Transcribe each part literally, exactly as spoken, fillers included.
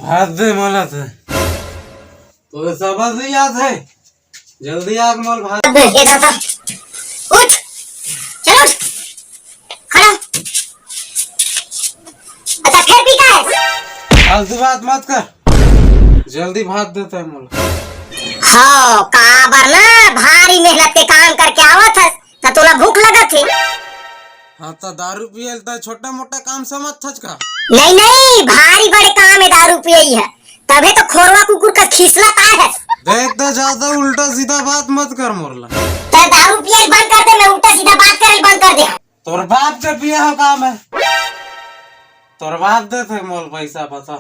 हाथ दे मोला ते। तोर समझ नहीं आत हे। जल्दी आ के मोल भाग। ए दादा, उठ, चल उठ, खड़ा। अच्छा, फिर भी का है? फालतू बात मत कर, जल्दी भाग देता है मोला। हाँ, काबर ना, भारी मेहनत के काम करके आवत हस, त तोला भूख लगत हे। हाँ, त दारू पियल त छोटा मोटा काम समझ थच का? नहीं, नहीं, भारी बड़े काम है दारू पियई है। तभे तो खोरवा कुकुर का खिसला ताय है। देख, तो ज्यादा उल्टा सीधा बात मत कर मोरला। ते दारू पियल बंद कर दे, मैं उल्टा सीधा बात करल बंद कर दे। तोर बाप के पिया हो का मैं? तोर बाप देथे मोल पैसा बता।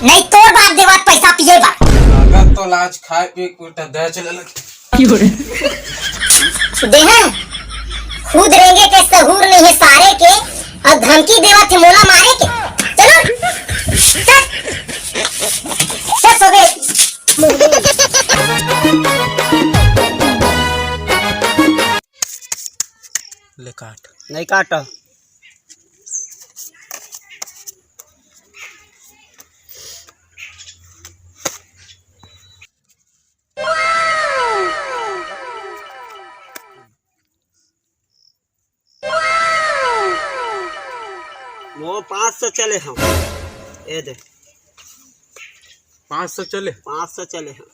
नहीं, तोर बाप देवत पैसा पिए बर। अगर तो लाज खाए पिए कुछ दे चले लगे। देहा, खुद रेंगे के सहूर नहीं है सारे के, और धमकी देवत है मोला मारे के। चलो, चल, चल सोबे। ले काट। नहीं काटा। वो पाँच सौ चले हम। ए दे। पाँच सौ चले? पाँच सौ चले हम।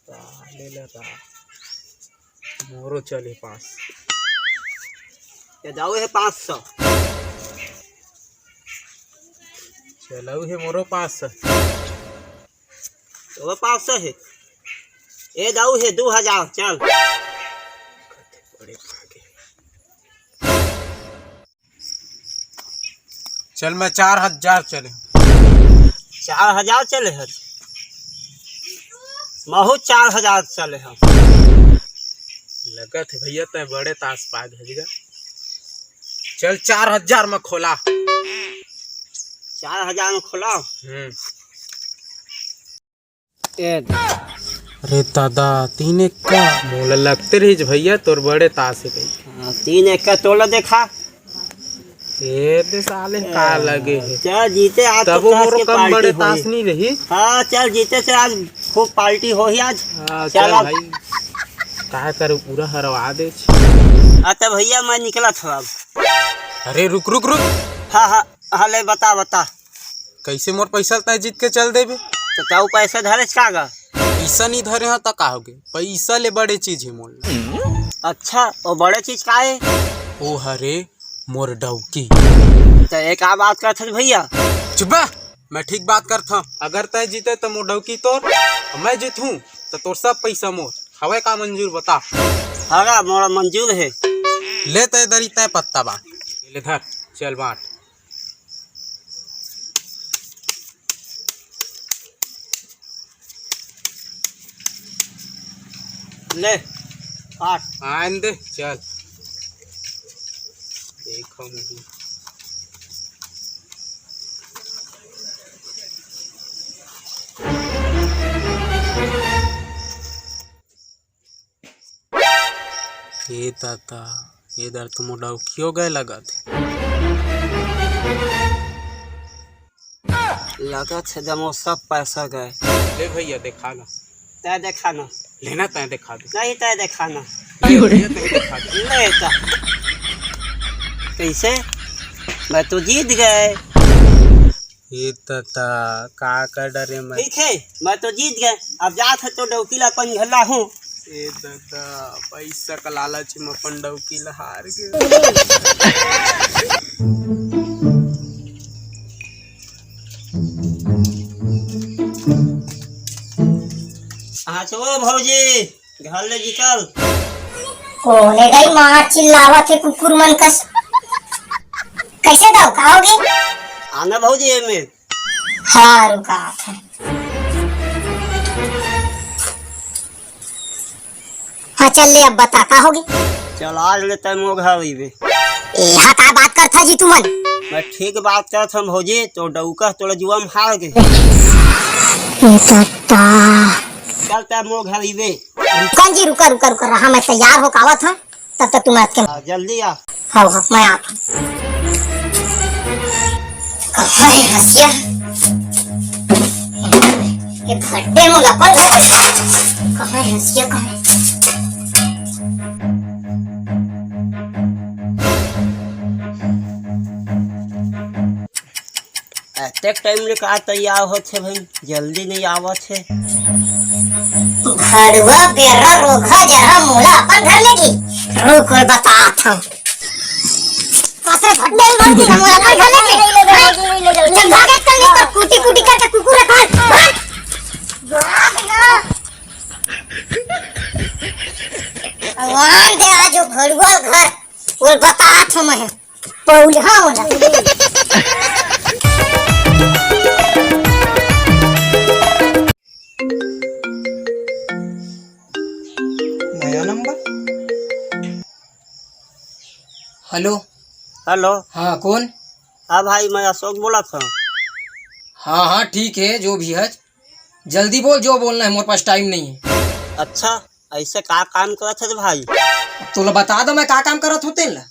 ता, ले ले ता। मोरो चले पाँच। ये जाओ है पाँच सौ। चलाऊ है मोरो पाँच सौ। वो पाँच सौ है। ए जाऊ है दो हजार, चल। बड़े भागे। चल, मैं चार हजार चले। चार हजार चले हर। महू चार हजार चले हम। लगत है भैया, तै बड़े तास पा गए हजगा। चल, चार हजार में खोला। चार हजार में खोला। हम्म। ए दे। अरे दादा, तीन एक्का। मोला लगते रहिस भैया, तोर बड़े तास हे कही। हाँ, तीन एक्का तोला देखा। ए दे साले, का लगे हे? चल जीते आज तो तब वो तास मोरो के कम पार्टी बड़े होही। तास नहीं रही। हाँ, चल जीते से आज खूब पार्टी होही आज। हाँ, चल चल अब। भाई, का करूँ, पूरा हरवा दे। अच्छा भैया, मैं निकला था अब। अरे रुक, रुक, रुक। हाँ, हाँ, हाँ, ले बता, बता। कैसे मोर पैसा ल तैं जीत के चल देबे? तो ताऊ पैसा धरेस का गा? पैसा नहीं धरे हाँ त का होगे? पैसा ले बड़े चीज हे मोर। अच्छा, वो बड़े चीज का हे? ओ हरे मोर डौकी। तो ये का बात करत हस भैया? चुप बे, मैं ठीक बात करत हूँ। अगर तैं जीते तो मोर डौकी तोर, और मैं जीतहूँ तो तोर सब पैसा मोर। हवे का मंजूर बता? हगा मोर मंजूर हे। ले तैं दरी तैं पत्ता बा। ले धर, चल बांट। ले, काट। आन दे, चल। देखो नहीं। ए दादा, ए दर तो मोर डौकी हो गए लगत हे। लगत हे जमो सब पैसा गए। ले भैया, देखा ना। तैं देखा ना। लेना तैं देखा दे। नहीं, तैं देखा ना। ले भैया, तैं देखा दे। ले ता। कैसे? मैं तो जीत गए। ए तता, का कर डरे मैं? ठीक है, मैं तो जीत गए। अब जात है तो डौकी ला अपन घर ला हूँ। ए दादा, पैसा का लालच में अपन डौकी ला हार गए। हाँ, चलो भौजी। घर ले निकल। कोने गई माँ चिल्लावत हे कुकुर मन कस। कैसे दऊ, का होगे? आना भौजी एमे। हाँ, रुका थे। हाँ, चल ले, अब बता, का होगे? चल, आज ले तैं मोर घर अइबे। ए, हाँ, का बात करथा जी तुमन? मैं ठीक बात करत हूँ भौजी, तो डौका तोला जुआ में हार गे। ए, सत्ता। चल, तैं मोर घर अइबे। कौन जी, रुका, रुका, रुका, रहा, मैं तैयार हो कावत हूँ, तब तक तुम आ के हाँ, जल्दी आ। हाँ, हाँ, मैं आता हूँ। कहाँ है हंसिया? ये भड्डे मोला अपन घर। कहाँ है हंसिया, कहाँ है? अतेक टाइम ले का तैयार होथे भाई, जल्दी नहीं आवत हे। भड़ुआ बेर्रा रोगहा जरहा, मोला अपन घर लेगी। रुक, ओला बतात हंव। पासे भड्डे ही मार दी, मोला अपन घर लेगी। चल भाग, कल नहीं तो कूटी कूटी करके कुकुर रखा। भगवान दे आज वो भड़ुआ घर, ओला बतात हंव मैं। पौलिहा होला। नया नंबर। हेलो। हेलो। हाँ, कौन? हाँ भाई, मैं अशोक बोलत हंव। हाँ, हाँ, ठीक है, जो भी है। जल्दी बोल, जो बोलना है, मोर पास टाइम नहीं है। अच्छा, ऐसे का काम करत हस भाई? तोला बता दो, मैं का काम करत हों तेन ला।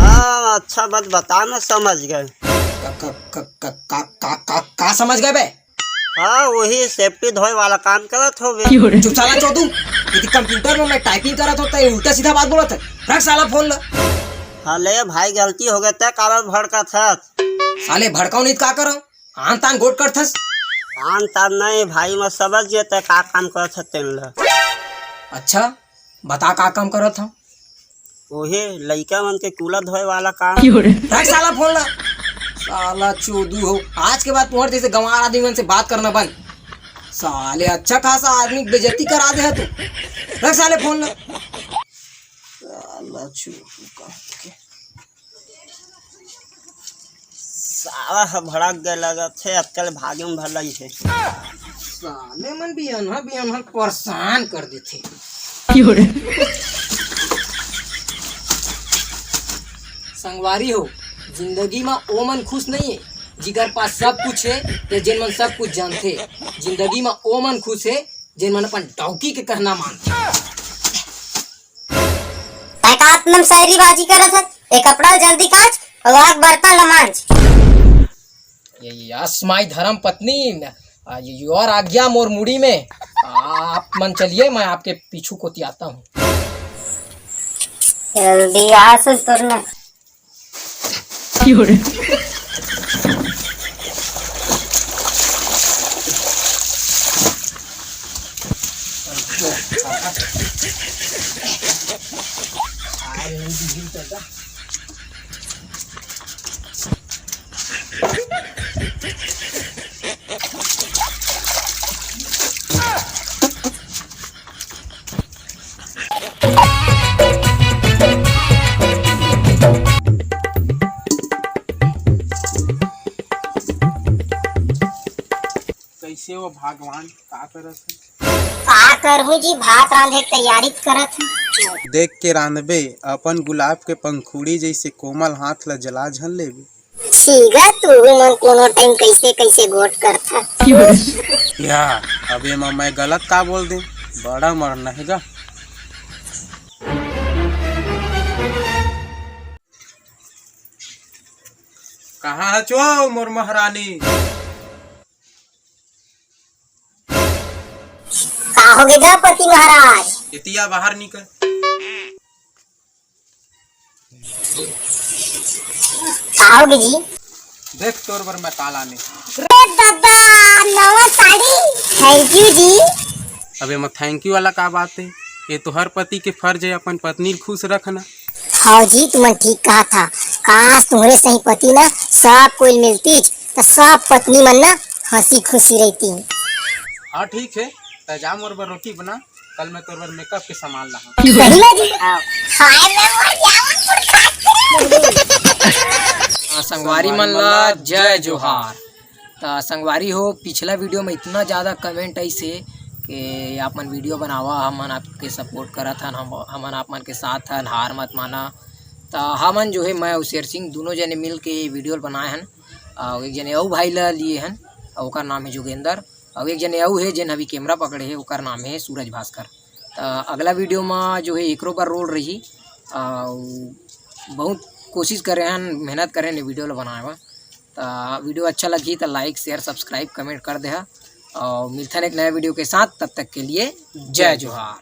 हाँ, अच्छा बात बता, मैं समझ गए। का, का, का, का, का, का, का, का समझ गए बे? हाँ, वही सेफ्टी धोए वाला काम करत होबे। चुप साला चोदू, यदि कंप्यूटर में मैं टाइपिंग करत हों, त ये उल्टा सीधा बात बोलत है। रख साला फोन ला। हाँ ले भाई, गलती हो गए, तै काबर भड़कत हस? साले भड़काओ नहीं त का करो? आन तान गोठ करथस? आन तान नहीं भाई, मैं समझ गए तै का काम करत हस तेन ला। अच्छा, बता का काम करत हंव? ओहे लइका मन के कूला धोए वाला काम। रख साला फोन ला। साला चोदू हो, आज के बाद तुम्हारे जैसे गंवार आदमी मन से बात करना बंद। साले अच्छा खासा आदमी के बेइज्जती करा दे है तू। रख साले फोन ला। साला चोदू का के। साला ह भड़क गए लगत हे, अतका ले भागे में भलाई हे। साले मन बियनहा बियनहा परेशान कर देथे। संगवारी हो, जिंदगी म ओ मन खुश नहीं है, जिकर पास सब कुछ है, या जेन मन सब कुछ जानथे। जिंदगी म ओ मन खुश है, जेन मन अपन डौकी के कहना मानथे। तै का आत्मन शायरी बाजी करत हस? ए कपड़ा ल जल्दी कांच अउ आग बर्तन ल मांज। ये, ये यस माई धर्म पत्नी, आ, ये योर आज्ञा मोर मुड़ी में। आप मन चलिए, मैं आपके पीछू कोती आता हूँ। जल्दी आ ससुर ने। कैसे हो भगवान, का करत है? का करहूं जी, भात रांधे के तैयारी करत हूं। देख के रांधबे, अपन गुलाब के पंखुड़ी जैसे कोमल हाथ ला जला झन लेबे। छीगा, तू मन कोनो टाइम कैसे कैसे गोठ करथा। या, अब एमा मैं गलत का बोल दें? बड़ा मरना हे गा। कहाँ हचो मोर महारानी? का होगे गा पति महाराज? एतिया बाहर निकल। का होगे जी? देख तोर बर मैं का लाने। रे दादा, नवा साड़ी। Thank you जी। अबे, एमा thank you वाला का बात है? ये तो हर पति के फर्ज है अपन पत्नी ल खुश रखना। हाँ जी, तुमन ठीक कहा था। काश तुम्हरे सही पति ना सब कोई मिलतीच, त सब पत्नी मन ना हंसी खुशी रहती। हाँ, ठीक है, त जा मोर बर रोटी बना, कल मैं तोर बर मेकअप के सामान लाहूं। सही में जी? हाय, मैं मर जाऊं, मुर्गा। हाँ, संगवारी मन ला जय जोहार। त संगवारी हो, पिछला वीडियो में इतना ज़्यादा कमेंट आइस हे कि आप मन वीडियो बनावा, हमन आपके सपोर्ट करत हन, हम, हमन आप मन के साथ हन, हार मत माना। त हमन जो है, मैं अउ शेर सिंह दोनों जने मिल के ये वीडियो ल बनाए हन। अउ एक जने अउ भाई ला लिए हन, अउ ओकर नाम है जोगेंद्र। अउ एक जने अउ है, जेन अभी कैमरा पकड़े है, ओकर नाम है सूरज भास्कर। त अगला वीडियो में जो है, एकरो बर रोल रही। अउ बहुत कोशिश करे हन, मेहनत करे हन ये वीडियो ल बनाए बर। त वीडियो अच्छा लगही त like, share, subscribe, comment कर देहा। और मिलथन एक नया वीडियो के साथ, तब तक के लिए जय जोहार।